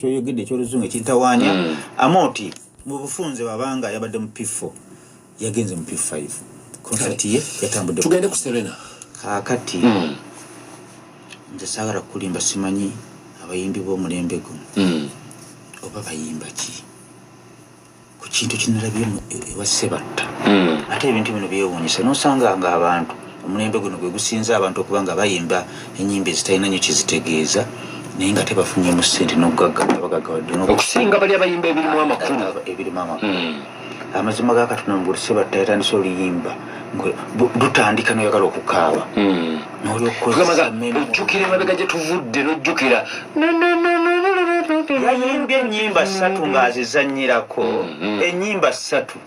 Kyoyogedde ekyoluzungu ekintawaanya. Amooti mu bufunze babanga yabadde mu P4, yagenze mu P5, concert ye yatambudde. Tugende ku Serena. Kaakati nze saagala kukulimba, simanyi abayimbi b'omulembe guno oba bayimba ki ku kintu kinalabye ewa Sebatta. Ate ebintu bino byewuunyisa, nosanga nga abantu omulembe guno gwe gusinza abantu okuba nga bayimba enyimba ezitalina nnyo kyezitegeeza, naye nga tebafunyemu ssente n'okugaggawadde. Okusinga bali abayimba ebirimu amakulu. Ebirimu amakulu. Amazima ga Katonda, mu Sebatta yatandise oluyimba lutandika noyagala okukaaba. Tugamba ojjukira emabega gye tuvudde, n'ojjukira. Yayimbye ennyimba ssatu ng'azizannyirako, ennyimba ssatu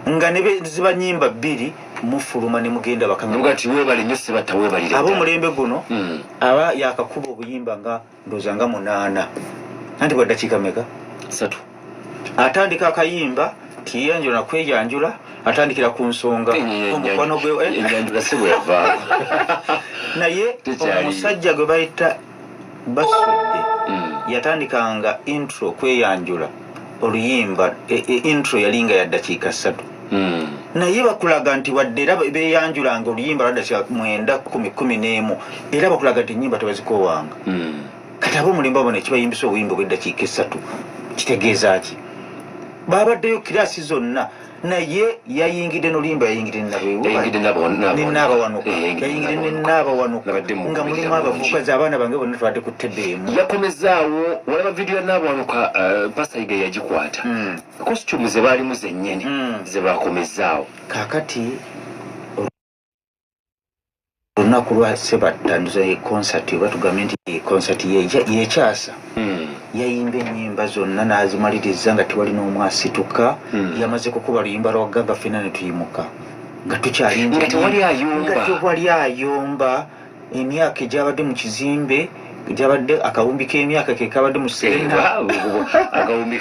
nga ne ziba nnyimba bbiri, mufuluma ne mugenda bakanga. Nuga nti weebale nnyo Sebatta, weebalire. Ab'omulembe guno aba yakakuba obuyimba nga ndowooza nga munaana, anti bwa ddakiika meka? 3. Atandika akayimba tiyeyanjula nakweyanjula, atandikira ku nsonga omukwano gwe. Enyanjula si bwe yavaako. Naye Tekyaliyo. Omusajja gwe bayita Basudde yatandikanga intro, kweyanjula oluyimba, intro yalinga ya ddakiika 3. Naye bakulaga nti wadde era beyanjulanga oluyimba lwa ddakiika 9, 10, 11, era bakulaga nti enyimba tebazikoowanga. Kati ab'omulembe abo nekibayimbisa obuyimba obw'eddakiika 3 kitegeeza ki? Babaddeyo kirasi zonna, naye yayingidde n'oluyimba, yayingidde. Yayingidde Nenaabawanuka. Yayingidde yayingidde Naabawanuka. Nenaabawanuka Nabadde nga mugoberera mulimu abavubuka bulungi. Abaana bange bonna tubadde ku tebe emu. Yakomezaawo, walaba vidiyo ya Naabawanuka, Pasaiga yagikwata. Costume ze baalimu zennyini ze bakomezaawo. Kaakati olunaku lwa Sebatta, ndoza ye concert, oba tugambe nti ye concert yekyasa, yayimba ennyimba zonna n'azimaliriza nga tewali n'omu asituka. Yamaze kukuba luyimba lwa Gaga, ffenna ne tuyimuka nga tukyalinze. Nga tewali ayomba. Nga tewali ayomba. Emyaka egyabadde mu kizimbe, egyabadde akawumbi k'emyaka ke kabadde mu Serena. Akawumbi.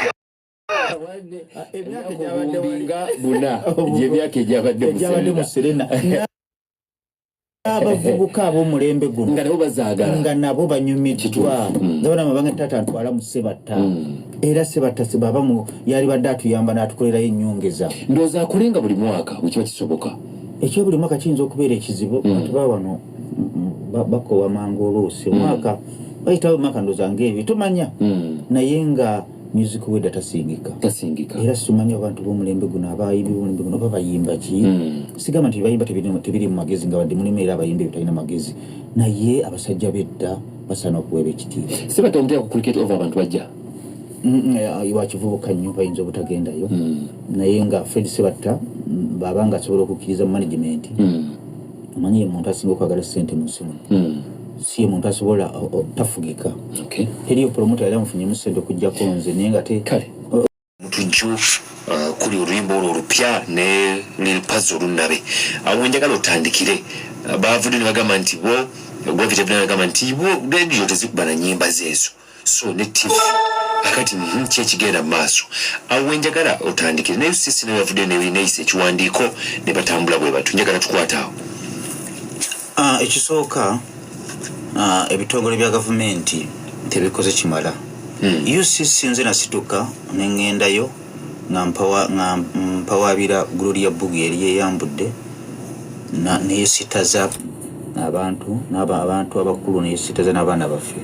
Emyaka egyabadde wali nga buna gyemyaka egyabadde mu egyabadde mu Serena. Serena, n'abavubuka ab'omulembe guno nga nabo bazaagala. Nga nabo banyumiddwa. Ndabona amabanga, taata ntwala mu Sebatta. Era Sebatta sebaba mu yali badde atuyamba n'atukolerayo ennyongeza. Ndowooza akulenga buli mwaka bwe kiba kisoboka. Ekyobuli mwaka kiyinza okubeera ekizibu. Bantu ba wano bakoowa mangu, oluusi omwaka bayitawo omwaka, ndowooza ngaebyo tomanya. Naye nga music wedda tasingika. Tasingika. Era simanyi abantu b'omulembe guno, abayimbi b'omulembe guno, oba bayimba ki. Sigamba nti bayimba tebiri mu magezi, nga wadde mulimu era abayimba ebitalina magezi, naye abasajja b'edda basaana okuweebwa ekitiibwa. Sebatta omuteeka ku Cricket Oval, abantu bajja? Wakivubuka nnyo, bayinza obutagendayo. Naye nga Fred Sebatta, bw'aba nga asobola okukkiriza mu management, omanyi ye muntu asinga okwagala ssente mu nsi muno. Si ye muntu asobola tafugika. Teriyo promoter yali amufunyemu ssente okugjako nze, naye nga te Kale mutujju, kuli oluyimba olwo olupya ne Lil Pazo olunnabe, awo njagala otandikire. Bavudde ne bagamba nti bo Gravity avudde nagamba nti bo radio tezikuba na nyimba zeezo, so ne TV. Akati ki ekigenda mu maaso? Awo wenjagala otandikire. Naye UCC nayo yavudde neyisa ekiwandiiko ne batambula bwe batyo. Njagala tukwate awo. Ekisooka, ebitongole bya gavumenti tebikoze kimala. UCC, nze nasituka neŋŋendayo nga mpawaabira Gloria Bugi yali yeyambudde neyesitaza abantu abantu abakulu, neyesitaza n'abaana baffe.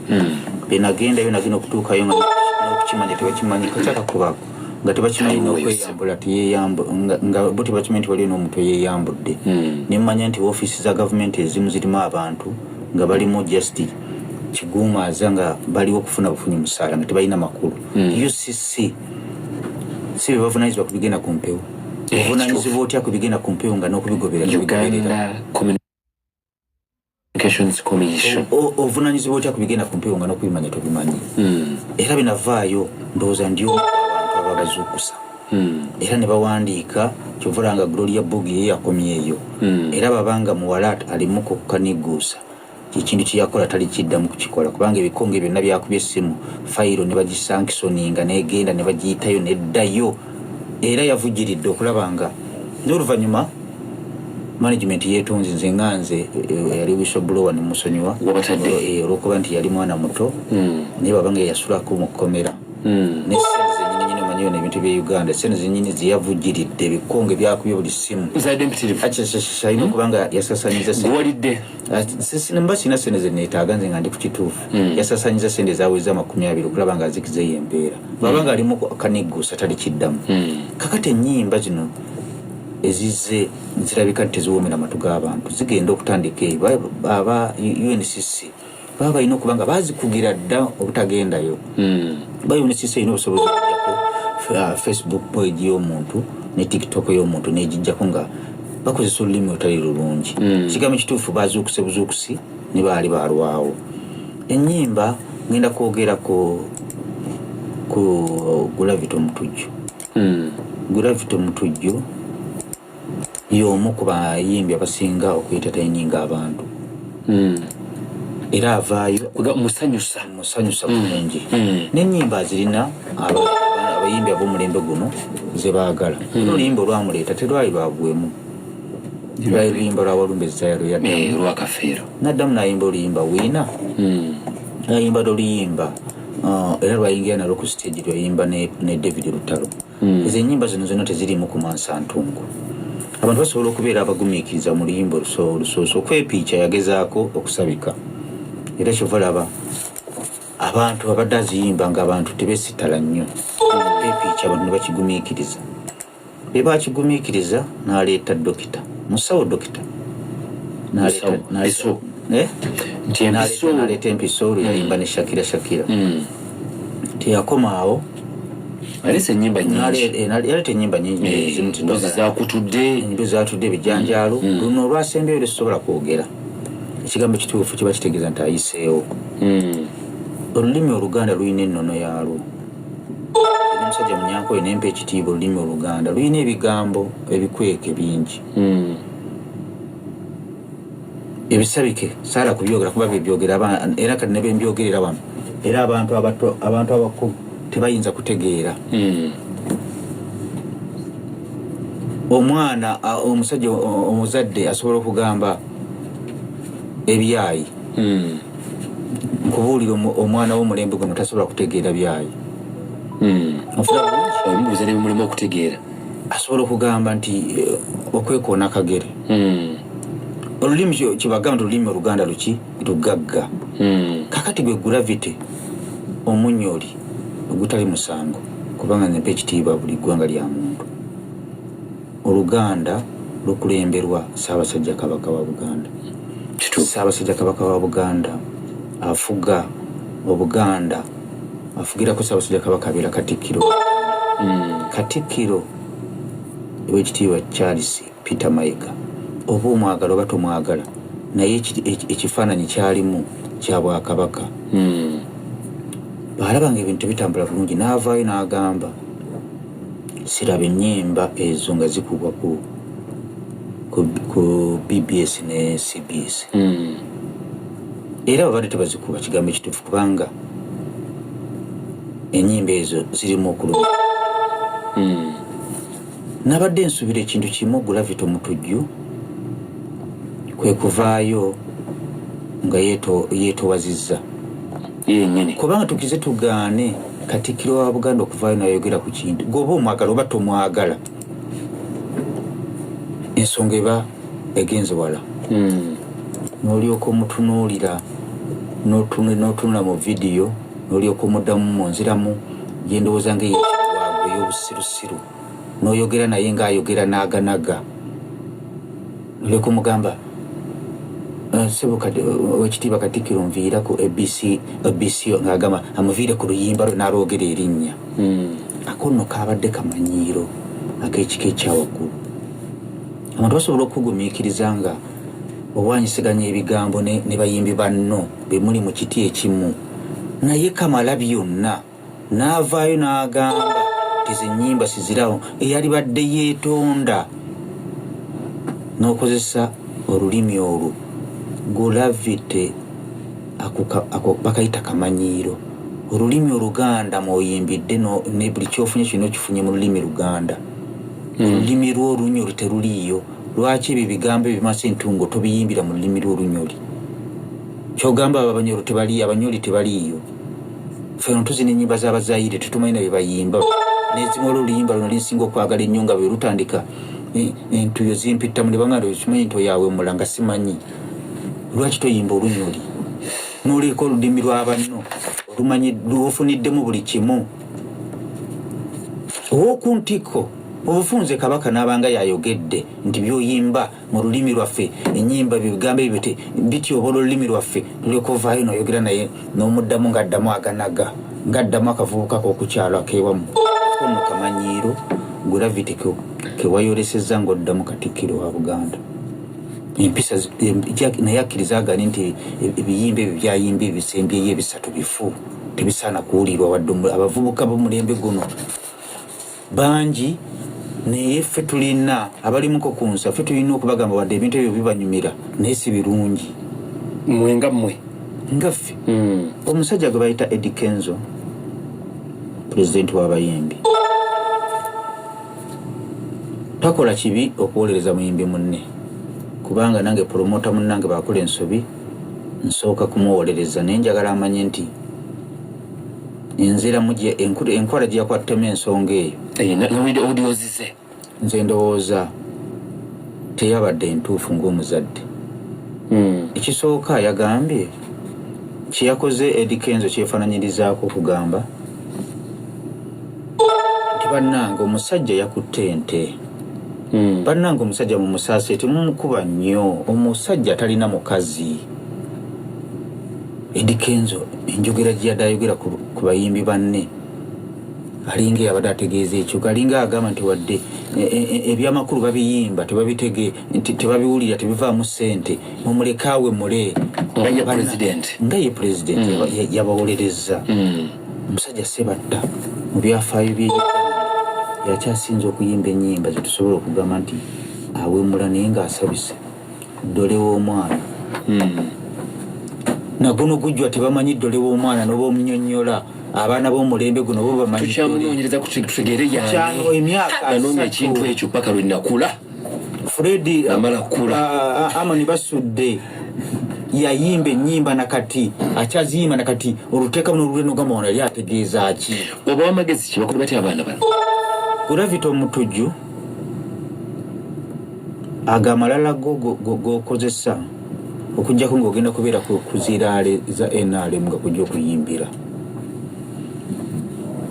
Benagendayo, nagenda okutuukayo nga n'okukimanya tebakimanyi, kakyakakubaako nga tebakimanyi n'okweyambula nga bo tebakimanyi nti waliyo n'omuntu eyeyambudde. Nemanya nti ofiisi za gavumenti ezimu zirimu abantu nga balimu just kiguumaaza, nga baliwo okufuna bufunyi musaala, nga tebalina makulu. UCC si be bavunanyizibwa ku bigenda ku mpewo? Ovunanyizibwa otya ku bigenda ku mpewo nga n'okubigoberera tobigoberera? Uganda Communications Commission. Ovunanyizibwa otya ku bigenda ku mpewo nga n'okubimanya tobimanyi? Era binavaayo, ndowooza ndi omu ku abantu ababazuukusa era ne bawandiika. Kyova nga Gloria Bugi ye yakomyeyo, era babanga muwala alimu kukaniguusa ekintu kyeyakola tali kiddamu kukikola, kubanga ebikonge byonna byakubye essimu, fayiro ne bagisanctioninga negenda ne bagiyitayo neddayo, era yavugiridde okulaba nga n'oluvannyuma. Management yetonze, nze nga nze yali whistleblower nemusonyiwa. Wabatadde. Olwokuba nti yali mwana muto, naye babanga yasulako mu kkomera ne sente zenyini nyini, omanyi yona ebintu bye Uganda, sente zenyini zeyavujjiridde, ebikonge byakubye buli simu. Zadde mpitirivu. Alina okuba nga yasasanyiza sente. Gwewalidde. Mba sina sente zeneetaaga nze nga ndi ku kituufu. Yasasanyiza sente zaweza 20 okulaba nga azikiza eyo embeera, bwaba nga alimu kaniggusa tali kiddamu. Kakati ennyimba zino ezizze zirabika nti teziwoomera matu g'abantu, zigenda okutandika eyo. Aba UNCC baba balina okuba nga bazikugira dda obutagendayo. Ba UNCC erina obusobozi okujjako Facebook page y'omuntu ne TikTok y'omuntu, negijjako nga bakozesa olulimi olutali lulungi. Kigambo kituufu, bazuukuse buzuukusi ne baali balwawo. Ennyimba ngenda kwogera ku Gravity Omutujju. Gravity Omutujju y'omu ku bayimbi abasinga okuentertaininga abantu, era avaayo. Musanyusa. Musanyusa bulungi, n'ennyimba azirina abayimbi ab'omulembe guno ze baagala. Era oluyimba olwamuleeta terwali lwagwemu, lwali luyimba lwa Walumbe Zayalo. Yaddamu Lwakafeero. Naddamu n'ayimba oluyimba Wiina, nayimba oluyimba era lwayingira nalwo ku stage, lwayimba ne David Lutalo. Ezo ennyimba zino zonna tezirimu kumansa ntungu. Abantu basobola okubeera abagumiikiriza mu luyimba olusoose. Okwepiica yagezaako okusabika, era kyova laba abantu abadde aziyimba nga abantu tebesitala nnyo. Kwepiica abantu ne bakigumiikiriza, bwe bakigumiikiriza n'aleeta dokita musawo, dokita. Musawo, empiso. Eh? Nti empiso. N'aleeta empiso olwo yayimba ne Shakira. Shakira teyakomaawo. Aleese ennyimba nyingi. Yaleeta ennyimba nyingi. Ezimu Embuzi zakutudde. Embuzi zatudde, ebijanjaalo. Luno olwasembyeyo lwesobola kwogera ekigambo kituufu, kiba kitegeeza nti ayiseewo. Olulimi Oluganda lulina ennono yaalwo. Eri musajja Munyankole, nempa ekitiibwa. Olulimi Oluganda lulina ebigambo ebikweke bingi, ebisabike. Saala kubyogera kuba bebyogera era kati nebembyogerera wano, era abantu abato, abantu abakulu tebayinza kutegeera. Omwana omusajja omuzadde asobola okugamba ebyayi. Nkubuulira, omwana w'omulembe guno tasobola kutegeera byayi. Onfuna bulungi? Omubuuza nebimulimu okutegeera. Asobola okugamba nti okwekoona akagere. Olulimi kyebagamba nti olulimi Oluganda luki lugagga. Kakati gwe Gravity omunyoli ogutali musango, kubanga nze mpa ekitiibwa buli ggwanga lya muntu. Oluganda lukulemberwa Ssaabasajja Kabaka wa Buganda. Ssaabasajja Kabaka wa Buganda afuga Obuganda, afugirako Ssaabasajja Kabaka abeera Katikkiro. Katikkiro owekitiibwa Charles Peter Mayiga, oba omwagala oba tomwagala, naye ekifaananyi kyalimu kya bwakabaka. Bw'alaba nga ebintu tebitambula bulungi, n'avaayo n'agamba, siraba ennyimba ezo nga zikubwa ku BBS ne CBS. Era babadde tebazikuba, kigambo ekituufu, kubanga ennyimba ezo zirimu okuluma. Nabadde nsuubira ekintu kimu, Gravity Omutujju kwe kuvaayo nga yeetowazizza Yenyini. Kubanga tukize tugaane Katikkiro wa Buganda okuvaayo nayogera ku kintu, gweoba omwagala oba tomwagala, ensonga eba egenze wala. N'olyoka omutunuulira, n'otunula mu vidiyo, n'olyoka omuddamu mu nziramu gyendowooza nga eyekigwagwa, ey'obusirusiru, n'oyogera naye ng'ayogera n'aganaga, olyoka omugamba, "Ssebo owekitiibwa Katikkiro, nviira ku ABC ABC," ng'agamba amuviire ku luyimba lwe n'alwogera erinnya. Ako nno kabadde kamanyiiro ak'ekika ekyawaggulu. Abantu basobola okugumiikiriza nga owanyisiganya ebigambo ne bayimbi banno be muli mu kiti ekimu, naye kamala byonna n'avaayo n'agamba tizinnyimba sizirawo. Eyali badde yeetonda n'okozesa olulimi olwo, Gravity, ako bakayita kamanyiiro. Olulimi Oluganda mwoyimbidde ne buli kyofunye kyonna okifunye mu lulimi Luganda. Olulimi lw'Olunyoro teruliiyo. Lwaki ebyo ebigambo ebimasa entungo tobiyimbira mu lulimi lw'Olunyoli? Kyogamba abo Abanyoro tebali, Abanyoli tebaliiyo? Ffe no tuzina ennyimba z'Abazayire, tetumanyi na bye bayimba. Nezimu olwo oluyimba luno linsinga okwagala ennyo nga bwe lutandika, entuyo zimpittamu ne bangamba nti okimanyi nti oyo awemula nga simanyi. Lwaki toyimba Olunyoli n'oleka olulimi lw'abanno olumanyi lwofuniddemu buli kimu? Ow'oku ntikko obufunze Kabaka n'abanga yayogedde nti by'oyimba mu lulimi lwaffe, ennyimba ebigambo ebyo bityoboola olulimi lwaffe, nolyoka ovaayo n'oyogera naye n'omuddamu ng'addamu aganaga, ng'addamu akavubuka k'okukyalo akeewamu. Kono kamanyiiro Gravity kewayolesezza ng'oddamu Katikkiro wa Buganda. Empisa naye akkiriza agane nti ebiyimba ebyo byayimba ebisembyeyo ebisatu bifu, tebisaana kuwulirwa wadde abavubuka b'omulembe guno bangi. Naye ffe tulina abalimuko ku nsa, ffe tulina okubagamba wadde ebintu ebyo bibanyumira naye si birungi. Mmwe nga mmwe. Nga ffe. Omusajja gwe bayita Eddy Kenzo, pulezidenti w'abayimbi, takola kibi okuwolereza muyimbi munne, kubanga nange promoter munnange bakola ensobi nsooka kumuwolereza, naye njagala amanye nti enziramu enkola gye yakwattemu ensonga eyo, Nawulidde audio zize. Nze ndowooza teyabadde ntuufu ng'omuzadde. Ekisooka, yagambye kyeyakoze Eddy Kenzo kyefaananyirizaako okugamba nti bannange omusajja yakutte ente, bannange omusajja mumusaasire, temumukuba nnyo, omusajja talina mukazi. Eddy Kenzo enjogera gye yadde ayogera ku bayimbi banne alinga eyabadde ategeeza ekyo, galinga agamba nti wadde ebyamakulu babiyimba tebabitege nti tebabiwulira, tebivaamu ssente, mumulekaawe mule. Nga ye president. Nga ye president yabawolereza. Omusajja Sebatta mu byafaayo bye yakyasinza okuyimba ennyimba zetusobola okugamba nti awemula naye ng'asabise ddole w'omwana. Naguno gujwa tebamanyi ddole w'omwana n'oba omunyonnyola, abaana b'omulembe guno bo bamanyi. Tukyamunoonyereza tutegeere. Kyano emyaka Nanoonya 30. ekintu ekyo paka lwe nakula. Fredi Namala kukula. Amoni Basudde yayimba ennyimba nakati akyaziyimba, nakati oluteekamu n'olulwe nogamba wano yali ategeeza ki? Oba amagezi ki bakulu batya abaana bano? Gravity Omutujju, ago amalala go g'okozesa okugjako ng'ogenda kubeera ku ziraale za NRM nga kujja okuyimbira,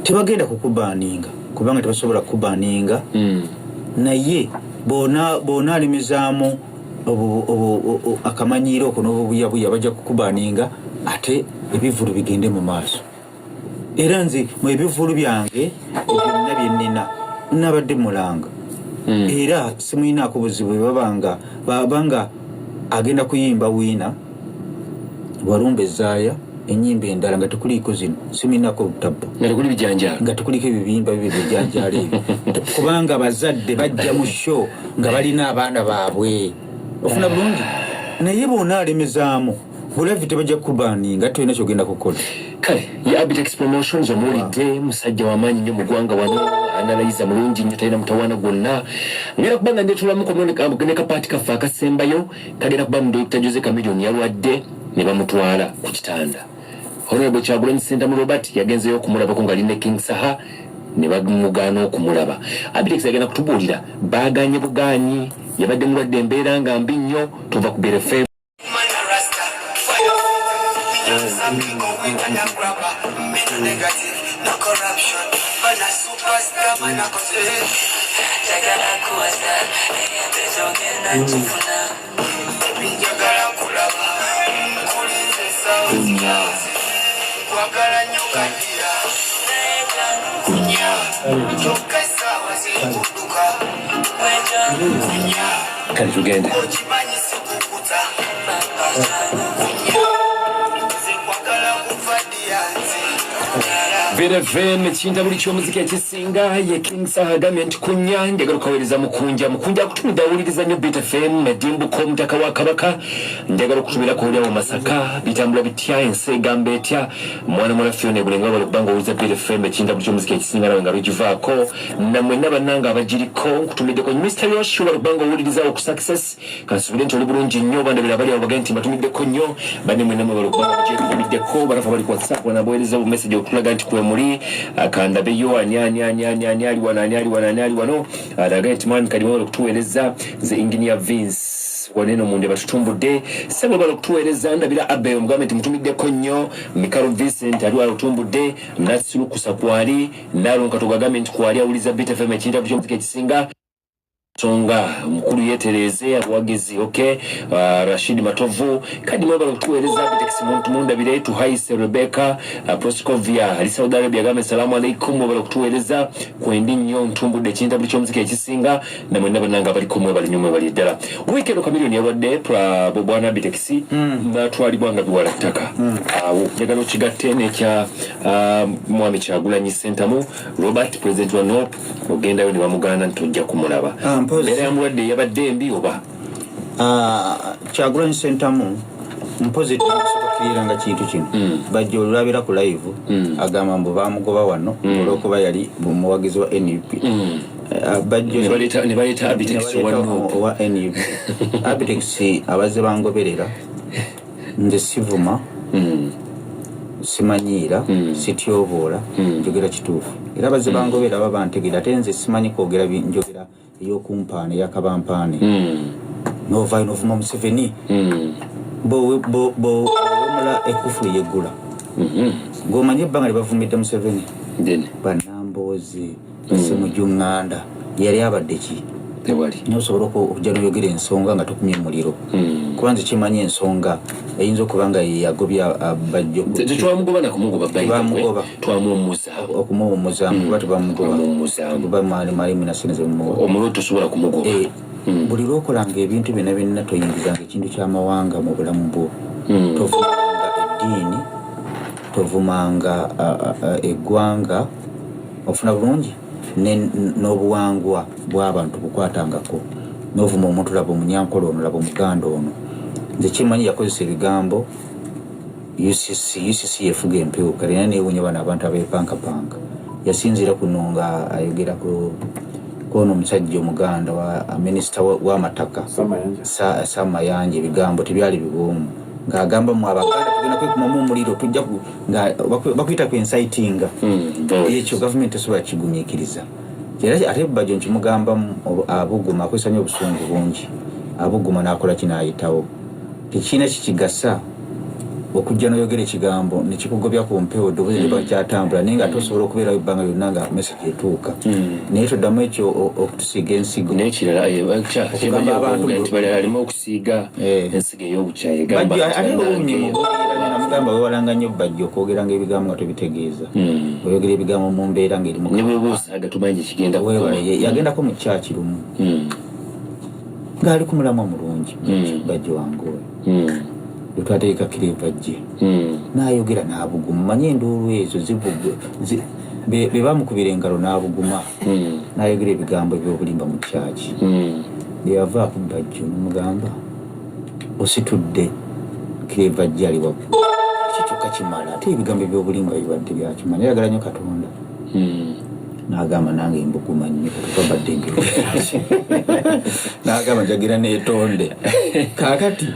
tebagenda kukubaninga kubanga tebasobola kukubaninga. Naye bona alemezaamu akamanyiiro okwo n'obubuyabuya, bajja kukubaninga ate ebivulu bigende mu maaso. Era nze mu ebivulu byange byonna byenina nabadde mulanga, era simuyinaako buzibu. Bwe babanga agenda kuyimba wiina walumba ezaaya enyimba endala nga tekuliiko zino, simuyinaako butabbo. Nga tekuli bijanjaalo. Nga tekuliko ebibimba bibyo bijanjaalo ebyo, kubanga abazadde bajja mu show nga balina abaana baabwe, ofuna bulungi. Naye bona alemezaamu bulavi, tebajja kukubaninga, tolina kyogenda kukola. Kale ye Abitex Promotions omuwulidde, musajja wamaanyi nnyo mu ggwanga wano, analayiza mulungi nnyo, talina mutawaana gwonna. Ngenda kuba nga ndetulamuko ne kapaati kaffe akasembayo kagenda kuba mu Dr Jose Chameleone. Yalwadde ne bamutwala ku kitanda. Honorable Kyagulanyi Ssentamu Robert yagenzeyo okumulabako nga ali ne King Saha ne bamugaana okumulaba. Abitex agenda kutubuulira baaganye bugaanyi, yabadde mulwadde, embeera nga mbi nnyo. Tova ku BRFM. Man a rasta, fire. Me just some go with and a grabber. Me no negative, no corruption. Man a superstar, man a cause. Njagala kuwasa, eyembezo ngenda nkifuna. Baby, njagala kulaba. Nkulinze essaawa zikaze. Nkwagala nnyo kadiya. Kunya. Kyokka essaawa ziri kudduka. Kunya. Kale tugende. Okimanyi sikukuta. Kunya. Nze nkwagala kufa ddiya nze. Beat FM, ekintabuli ky'omuziki ekisinga. Ye King Saha agambye nti kunya njagala okukaweereza Mukunja. Mukunja akutumidde, awuliriza nnyo Beat FM. Edimbuko, omutaka wa Kabaka, njagala okutumirako oli awo Masaka. Bitambula bitya? Ensi egamba etya? Mwana mwana Fiona Ebulenga, wabala okubanga owuliza Beat FM, ekintabuli ky'omuziki ekisinga, nawe nga lugivaako namwenna bannanga abagiriko nkutumiddeko. Mr Yoshi, wabala okubanga owuliriza ku Success, kansubire nti oli bulungi nnyo. Bandabira bali awo bagende nti mbatumiddeko nnyo. Banne mwenna mwebala okubanga mugyekuumiddeko. Banafu abali ku WhatsApp wanabaweereza bu message okutulaga nti kwemuli. Kandabeyo ani, ani, ani, ani, ani ali wano, ani ali wano, ani ali wano alage nti mwami kali mwebala okutuweereza. Nze Engineer Vince waneno munde batutumbudde sebo, bala okutuweereza. Ndabira Abe, omugambe nti mutumiddeko nnyo. Mikalo Vincent ali wala otumbudde. Nasirukusa kwali nalonka, tugagambye nti kwali awuliza Beat FM, ekintabu ky'omuziki ekisinga. Songa mukulu yetereeze abawagizi. Ok, Rashid Matovu kadi mwebala okutuweereza. Bitex muntu mundabire tuhaise. Rebecca Proscovia ali Saudi Arabia agambe salamu alaikum, mwebala okutuweereza. Kwendi nnyo ntumbudde ekintabuli ky'omuziki ekisinga. Namwenna bannanga abaliko mwebali nnyo, mwebali ddala. Wiiki eno Chameleone yalwadde bwana Bitex, natwalibwa nga biwala ttaka. Awo njagala okigatte n'ekya mwami Kyagulanyi Sentamu Robert, president wa NUP, ogendayo ne bamugaana nti tojja kumulaba. Ah, mpozi. Mbeera ya mulwadde yabadde embi oba? Ah, Kyagulanyi Sentamu, mpozi tukirira kintu kino. Bajja olulabira ku live, agamba mbu bamugoba wano olwokuba yali muwagizi wa NUP. Ah, Bajjo Ne baleeta Abitex ne owa baleeta NUP. Owa NUP Abitex. Abazze bangoberera, nze sivuma, simanyiira, sityoboola, njogera kituufu. Era abazze bangobera baba bantegeera. Ate nze simanyi kwogera njogera ey'okumpaana, eyakabampaane, novayo novuma Museveni. Bwowemula ekufulu yeggula ng'omanye ebbanga lyebavumidde Museveni. Then Banamboozi, Semujunganda yali abadde ki? Tewali. Naye osobola okujja noyogera ensonga nga tokumye muliro, kuba nze kimanyi ensonga eyinza okuba nga yeyagobya Bajjo. Tetwamugoba nakumugoba. Tebamugoba. Twamuwummuza. Okumuwummuzaamu, kuba tebamugoba. Twamuwummuzaamu. Kuba mwali mina sente zemuwa. Omulwadde tosobola kumugoba. Eh, buli lwokolanga ebintu byonna byonna, toyingizanga ekintu kyamawanga mu bulamu bwo. Tovumanga eddiini, tovumanga eggwanga, ofuna bulungi n'obuwangwa bw'abantu bukwatangako novuma omuntu. Laba omunyankole ono, laba omuganda ono. Nze kimanyi yakozesa ebigambo UCC. UCC yefuga empewo. Kale era newunya bano abantu abepankapanka. Yasinziira kuno nga ayogera ku kwono omusajja omuganda wa minisita w'amataka Samayanja. Ebigambo tebyali biwoomu, ng'agamba mu abaganda tugenda kwekumamu omuliro, tujja nga bakuyita ku incitinga. Ekyo gavumenti tesobola kigumiikiriza. Era ate Bajjo nkimugambamu, abuguma, akozesa nnyo obusungu bungi, abuguma n'akola kinaayitawo tekirina kikigasa. Okujja n'oyogera ekigambo nekikugobya ku mpewo, eddoboozi liba kyatambula, naye nga tosobola okubeerawo ebbanga lyonna nga message etuuka. Naye toddamu ekyo okutusiiga ensigo. N'ekirala Okugamba abantu nti balala alimu okusiiga ensigo ey'obukyayi egamba Bajjo nti ate bannange, namugamba wewalanga nnyo Bajjo okwogeranga ebigambo nga tobitegeeza. Oyogera ebigambo mu mbeera ng'eri mu Ne bweba osaaga tumanyi gyekigenda kukoma. Weewale, yagendako mu kyaki lumu ng'ali ku mulamwa mulungi. Bajjo wange oyo, lwetwategeka Kirevajje, n'ayogera n'abuguma. Manyi enduulu ezo be bamukubira engalo n'abuguma, n'ayogera ebigambo ebyobulimba mu kyaki. Bye yavaako Bajjo nomugamba ositudde Kirevajje ali waggulu, ekyo kyokka kimala. Ate ebigambo ebyobulimba bibadde byakimanyi, ayagala nnyo Katonda. N'agamba nange mbuguma nnyo katuka badde njogera, n'agamba njagira neetonde. Kaakati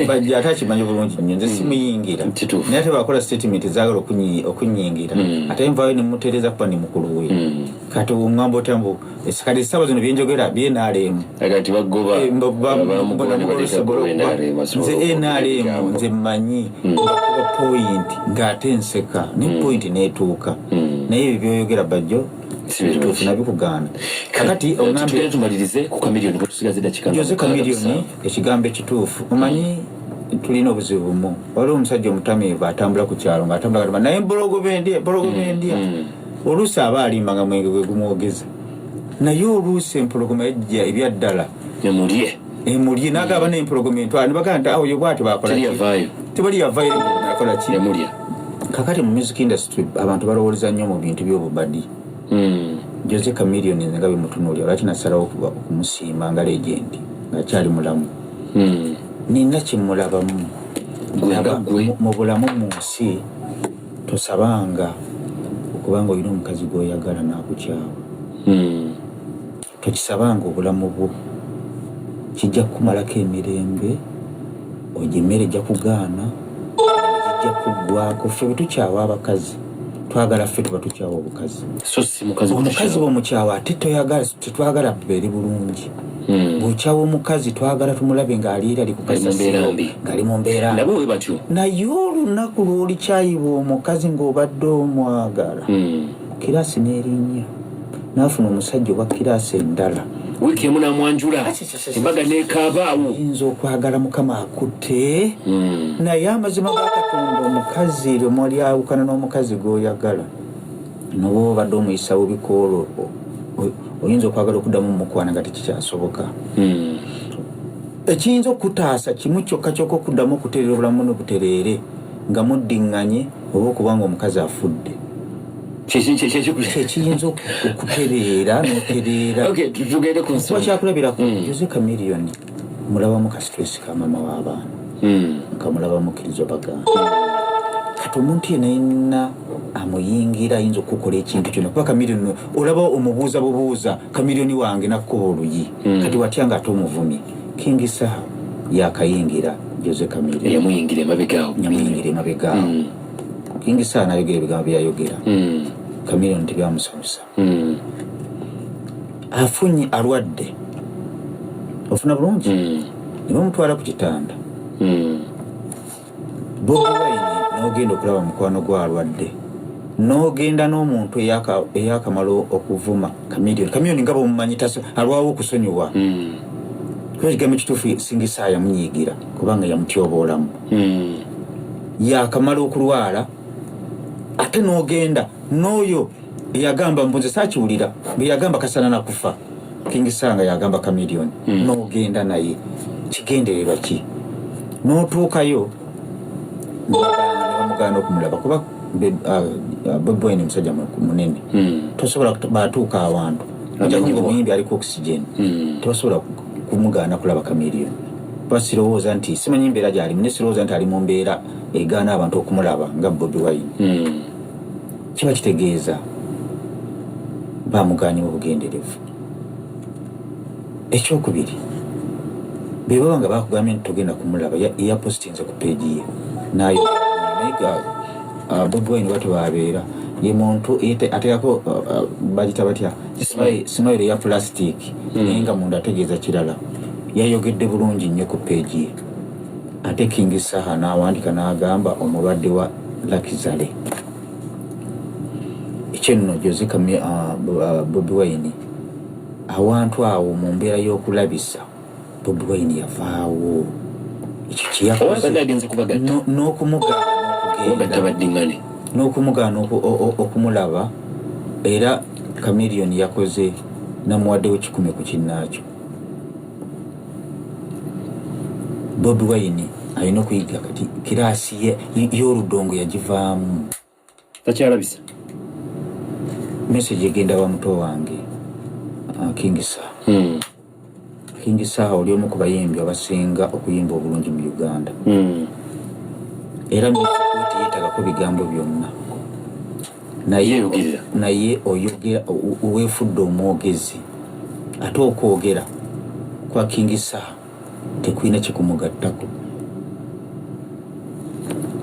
Bajja ate akimanyi bulungi nnyo nze simuyingira. Kituufu. Naye ate bakola statement zaagala okunyingira, ate nvaayo nemutereeza kuba ni mukulu we. Kati oŋŋamba otya mbu kati essaawa zino byenjogera byenrm? Kati bagoba bamugoba ne baleeta gwe NRM asobola Nze okwogera NRM ebigambo. Nze mmanyi kuba point ng'ate nseka ne point neetuuka, naye ebyo byoyogera Bajjo Si birungi. bituufu nabikugaana. Kakati oŋŋambye Tugende tumalirize ku Chameleone, bwe tusigaze eddakiika nga Jose 6 Chameleone, 7. Ekigambo ekituufu, omanyi tulina obuzibu bumu. Waliwo omusajja omutamiivu atambula ku kyalo ng'atambula katamba, naye embologo bendya, embologo bendya. Oluusi aba alimba nga mwenge gwe gumwogeza, naye oluusi empologoma yajja ebyaddala Nemulye. Emulye n'agaba n'empologoma entwala ne bagamba nti awo yo bwati bakola Teri ki? yavaayo. Tewali yavaayo, nakola ki? Nemulya. Kakati mu music industry abantu balowooza nnyo mu bintu by'obubadi. Jose Chameleone nze nga bwemutunuulira, lwaki nasalawo okumusiima nga legend ng'akyali mulamu? Nina kyemulabamu. Gwe nga gwe. Mu bulamu mu nsi tosabanga okubanga olina omukazi gw'oyagala n'akukyawa. Tokisabanga obulamu bwo, kijja kukumalako emirembe, ogyo emmere ejja kugaana, gijja kuggwako. Ffe bwe tukyawa abakazi, twagala ffe tuba tukyawa obukazi. So si mukazi. Omukazi bw'omukyawa ate toyagala, tetwagala bubeere bulungi. Bw'okyawa omukazi, twagala tumulabe ng'ali era ali ku Ali mu mbeera kasasiro, mbi. Ng'ali mu mbeera mbi. Nabo bwe batyo. Naye olunaku lw'olikyayibwa omukazi ng'obadde omwagala, class n'erinnya n'afuna omusajja owa class endala, Wiiki emu namwanjula, embaga nekaabaawo. Oyinza okwagala Mukama akutte, naye amazima ga Katonda, omukazi lwe mwalyawukana n'omukazi gw'oyagala, noba obadde omuyisa bubi kwolwo, oyinza okwagala okuddamu mukwana nga tekikyasoboka. Ekiyinza okutaasa kimu kyokka kyokka, okuddamu okutereera obulamu nobutereere nga muddiŋŋanye, oba okuba nga omukazi afudde. Kyekiyinza okutereera n'otereera. Tugende ku Kuba nsonga. Kyakulabirako, Jose Chameleone mulabamu ka stress ka mama w'abaana, nkamulabamu kkirizo baganda. Kati omuntu yena yenna amuyingira ayinza okukola ekintu kyonna, kuba Chameleone olaba omubuuza bubuuza, "Chameleone wange," nakukuba oluyi. Kati watya nga ate omuvumi? King Saha yakayingira Jose Chameleone. Yamuyingira emabegaawo. Yamuyingira emabegaawo. King Saha nayogera ebigambo byeyayogera, Chameleone tebyamusanyusa. Afunye alwadde, ofuna bulungi, ne bamutwala ku kitanda. Bobi Wine n'ogenda okulaba mukwano gwe alwadde, n'ogenda n'omuntu eyakamala okuvuma Chameleone. Chameleone nga bwomumanyi alwawo okusonyiwa, kuba ekigambo ekituufu King Saha yamunyiigira kubanga yamutyoboolamu. Yakamala okulwala, ate n'ogenda n'oyo eyagamba mbu nze saakiwulira, bwe yagamba kasana nakufa. King Saha nga yagamba Chameleone, n'ogenda naye, kigendererwa ki? N'otuukayo ne bamugaana okumulaba, kuba Bobi Wine musajja munene, tosobola batuuka awantu ojjako Amenyebwa. omuyimbi aliko oxygen, tebasobola kumugaana kulaba Chameleone, kuba sirowooza nti, simanyi mbeera gyalimu, naye sirowooza nti ali mu mbeera egaana abantu okumulaba nga Bobi Wine. Kiba kitegeeza bamuganye mu bugenderevu. Ekyokubiri, bwe baba nga bakugambye nti togenda kumulaba, yapositinze ku page ye nayo, naye Bobi Wine bwatyo babeera, ye muntu ateekako bagita batya, smile eya plastic, naye nga munda ategeeza kirala. Yayogedde bulungi nnyo ku page ye, ate King Saha n'awandika n'agamba omulwadde wa Lakizale. Ekyenno Jose Bobi Wine awantu awo mu mbeera y'okulabisa, Bobi Wine yavaawo ekyo kyeyakoze. Obadde agenze kubagatta. N'okumugaana Kubagatta. okugenda Baddiŋŋane. N'okumugaana okumulaba. Era Chameleone yakoze namuwaddewo 100 ku kinnaakyo. Bobi Wine alina okuyiga kati class ye y'oludongo yagivaamu. Takyalabisa. Message egenda wa muto wange, King Saha. King Saha, oli omu ku bayimbi abasinga okuyimba obulungi mu Uganda, era music we teyeetagako bigambo byonna, naye Yeeyogerera. Naye oyogera, weefudde omwogezi, ate okwogera kwa King Saha tekulina kikumugattako.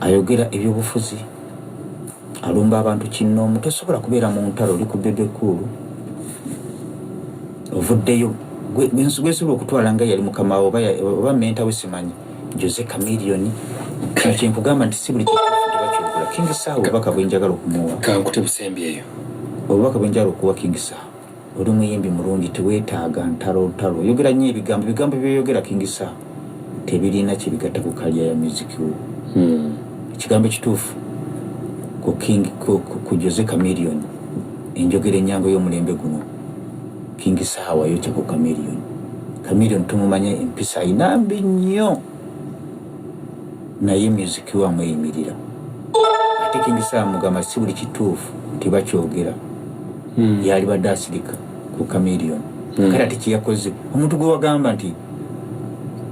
Ayogera ebyobufuzi, alumba abantu kinnoomu. Tosobola kubeera mu ntalo, oli ku Bebe Cool, ovuddeyo gwesobola okutwala nga yali mukama we oba mentor we, simanyi. Jose Chameleone, kino kyenkugamba nti si buli kituufu tebakyogera. King Saha, obubaka bwenjagala okumuwa, Kankute busembi eyo. Obubaka bwenjagala okuwa King Saha, oli muyimbi mulungi, teweetaaga ntalo ntalo. Oyogera nnyo ebigambo, ebigambo byoyogera, King Saha, tebirina kyebigatta ku career ya music wo. Ekigambo ekituufu ku King, ku Jose Chameleone, enjogera enyango y'omulembe guno, King Saha wayokya ku Chameleone. Chameleone tumumanye empisa ayina mbi nnyo, naye music we amweyimirira. Ate King Saha mugamba si buli kituufu tibakyogera. Yali badde asirika ku Chameleon. Kale ate kyeyakoze, omuntu gwe wagamba nti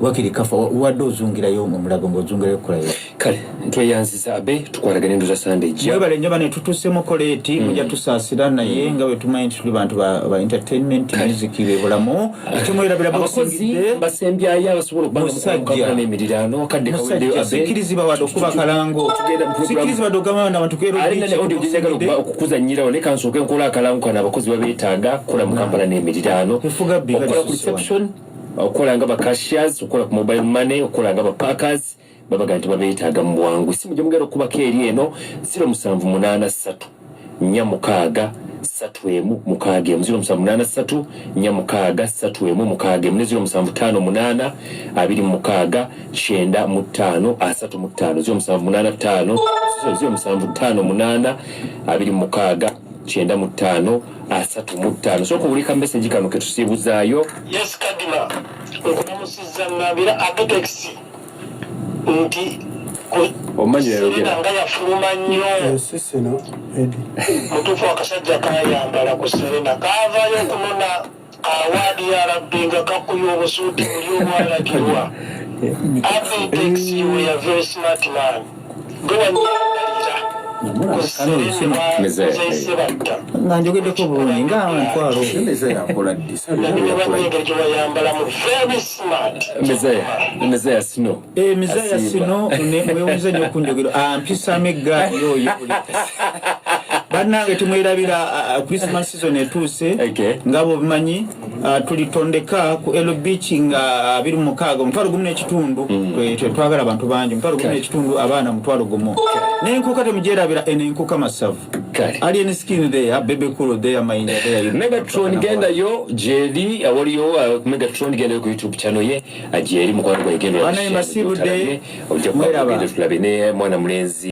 wakiri kafa, wadde ozungirayo omulago ngaozungirayo kukolayo. Kale ntweyanziza abe, tukwatagane endoza Sande ejja. Mwebale nnyo bane, tutuuse koleeti, mujja tusaasira, naye nga bwe tumanyi nti tuli bantu ba entertainment, music bebulamu, temwerabira. Abakozi basembyayo abasobola okubanga Musajja. mukampala n'emiriraano, akadde kaweddeyo. Musajja, Abe sikkirizibwa wadde okuba kalango. Tugenda mu program. Sikkirizibwa wadde okugamba abantu. Ate nane audio gyenjagala okukuzanyirawo, naye kansooke nkola akalango kano. Abakozi babeetaaga kukola mu Kampala n'emiriraano. Efuga bbi. Okukola ku Kali. reception, okukola nga ba cashiers, okukola ku mobile money, okukola nga ba packers, babaga nti babeetaaga mu bwangu. Simu gye mugenda okukubako eri eno: 0783 46 31 61, 0783 46 31 61 ne 0758 26 95 35, 0785, 0758 26 95 35. Sooka owulika message kano ketusiibuzaayo. Yes, Kadima, nkulamusizza. Ŋŋambira Abetex nti Omanyi yayogera. Serena nga yafuluma nnyo. Sisino Edi. Mutuufu, akasajja kayambala ku Serena kaavayo okunona award ya rabbi nga kakuya obusuuti buli obwalagirwa. Abetex, you were very smart man, gwe wanyambalira ku Serena. Mezaya. Muzeesebatta. Nga njogeddeko bulungi nga ntwalo. Meza yakola ddi? Nanyumirwa nnyo engeri gye wayambalamu, very smart. Mezaya, Mezaya Sino. Mizaya. Asimba. Sino mwewunyiza nnyo okunjogero ampisaamu eggaali oyo. Bannange, tumwerabira, Christmas season etuuse. Nga bwobimanyi, tulitondeka ku Elo Beach nga 26, 1,500. Twagala abantu bangi, 1,500, abaana 10,000. N'enkuuka temugyerabira, eno enkuuka masavu. Alien Skin there, Bebe Cool there, Mayinja there. Megatron, gendayo gyeri awaliyo Megatron, gendayo ku YouTube channel ye, gyeri mukwano gwa, genda. Banaye mbasiibudde. Ojja Mweraba. tulabe ne mwana mulenzi.